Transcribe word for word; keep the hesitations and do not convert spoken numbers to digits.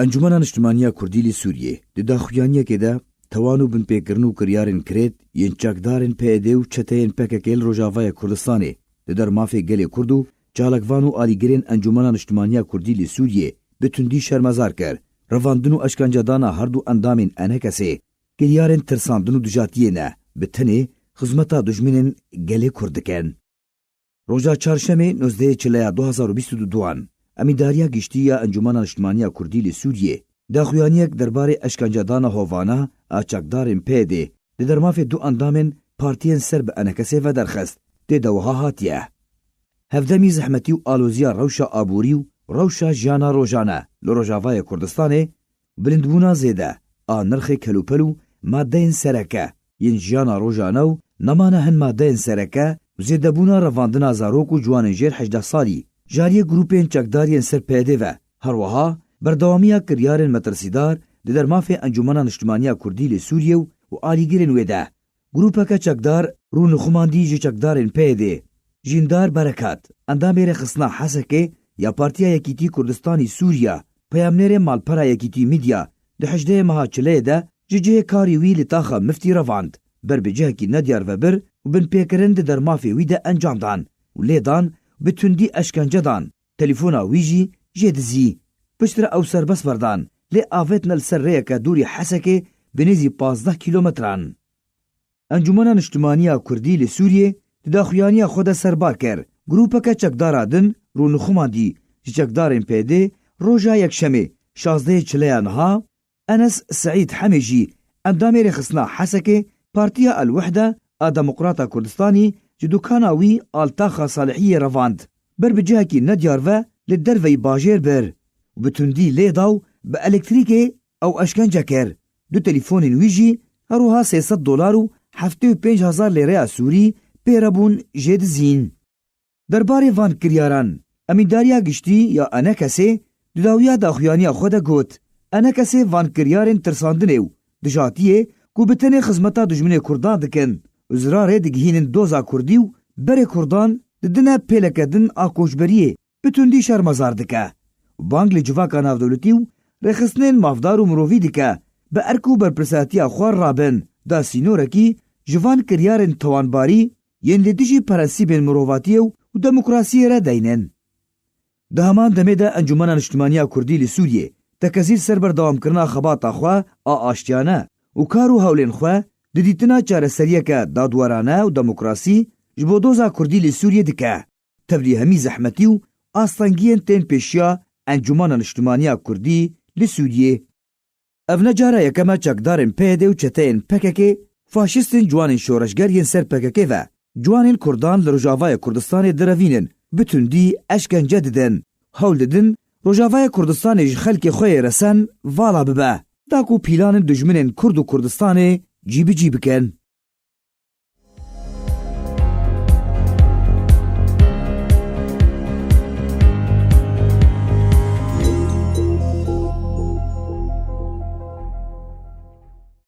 Encûmena Niştimaniya Kurdî li Sûriyê di daxuyaniyekê de tewan û binpêkirin û kiryarên kirêt yên çekdarên P Y D û çeteyên P K K li Rojavaya Kurdistanê di dermafê gelê Kurd û çalakvan û alîgirên Encûmena Niştimaniya Kurdî li Sûriyê bi tundî şermezar kir. Revandin û eşkencedana her du endamên E N K S'ê kiryarên tirsandin û dijatiyê ne, bi tenê xizmeta dijminên gelê Kurd dikin. Roja Çarşemê nozdehê Çileya du hazar û bîst û duan, Emîdariya Giştî ya Encûmena Niştimaniya Kurdî li Sûriyê daxuyaniyek derbarê eşkencedana hovana a çekdarên P Y D di dermafê du endamên partiyên ser bi E N K S'ê ve derxist. Tê de wiha hatiye: Hevdemî zehmetî û aloziya rewşa aborî û rewşa jiyana rojane li Rojavayê Kurdistanê, bilindbûna zêde a nirxê kelûpel û madeyên sereke yên jiyana rojane û nemana hin madeyên sereke û zêdebûna revandina zarok û ciwanên jêr hejdeh salî ji aliyê grûpên çekdar yên ser P Y D ve, her wiha berdewamiya kiryarên metirsîdar di dermafê Encûmena Niştimaniya Kurdî li Sûriyê û, û alîgirên wê de. Grûpeke çekdar rûnixumandî ji çekdarên P Y D, Jîndar Berekat, endamê Rêxistina Hesekê ya Partiya Yekîtî Kurdistanî Sûriya, peyamnêrê malpera Yekîtî Midya, di hejdehê meha Çileyê de ji cihê karî wî li taxa Miftî revand, ber bi cihekî nediyar ve bir û binpêkirin di dermafê wî de encam dan û lê dan, bi tundî eşkence dan, telefona wî jî jê dizî. Piştre ew serbest werdan, lê avêtine li ser rêyeke dûrî Hesekê bi nêzî pazdeh kîlometran. Encûmena Niştimaniya Kurdî li Sûriyê di daxuyaniya xwe de serbar kir, grûpeke çekdara din rûnixumandî ji çekdarên P Y D roja Yekşemê, şazdehê Çileya niha, Enes Seîd Hemê jî, endamê Rêxistina Hesekê, Partiya El Wehde a Demokrata Kurdistanî, ji dukana wî a li taxa Salihiyê revand, ber bi cihekî nediyar ve li derveyî bajêr bir û bi tundî lê da û bi elektrîkê ew eşkence kir. Du telefonên wî jî, her wiha sê sed dolar û heftê û pênc hezar lêreya Sûrî pê re bûn, jê dizîn. Derbarê van kiryaran, Emîndariya Giştî ya E N K S'ê di dawiya daxuyaniya xwe de got, E N K S'ê van kiryarên tirsandinê û dijatiyê ku bi tenê xizmeta dijminê Kurdan dikin û zirarê digihînin doza Kurdî û berê Kurdan didine pêleke din a koçberiyê, bi tundî şermezar dike û bang li civaka navdewletî û rêxistinên mafdar û mirovî dike, bi erk û berpirsatiya xwe rabin, da sînorekî ji van kiryarên tawanbarî yên li dijî prensîbên mirovatiyê û demokrasiyê re deynin. Di heman demê de Encûmena Niştimaniya Kurdî li Sûriyê tekezî li ser berdewamkirina xebata xwe a aştiyane û kar û hewlên xwe di dîtina çareseriyeke dadwerane û demokrasî ji bo doza Kurdî li Sûriyê dike. Tevlî hemî zehmetî û astengiyên tên pêşiya Encûmena Niştimaniya Kurdî li Sûriyê. Ev ne cara yekem e çekdarên P Y D û çeteyên P K K, faşistên ciwanên şoreşger yên ser P K K ve ciwanên Kurdan li Rojavayê Kurdistanê direvînin, bi tundî eşkence didin, hewl didin Rojavayê Kurdistanê ji xelkê xwe yê resen vala bibe, da ku pîlanên dijminên Kurd û Kurdistanê cî bi cî bikin.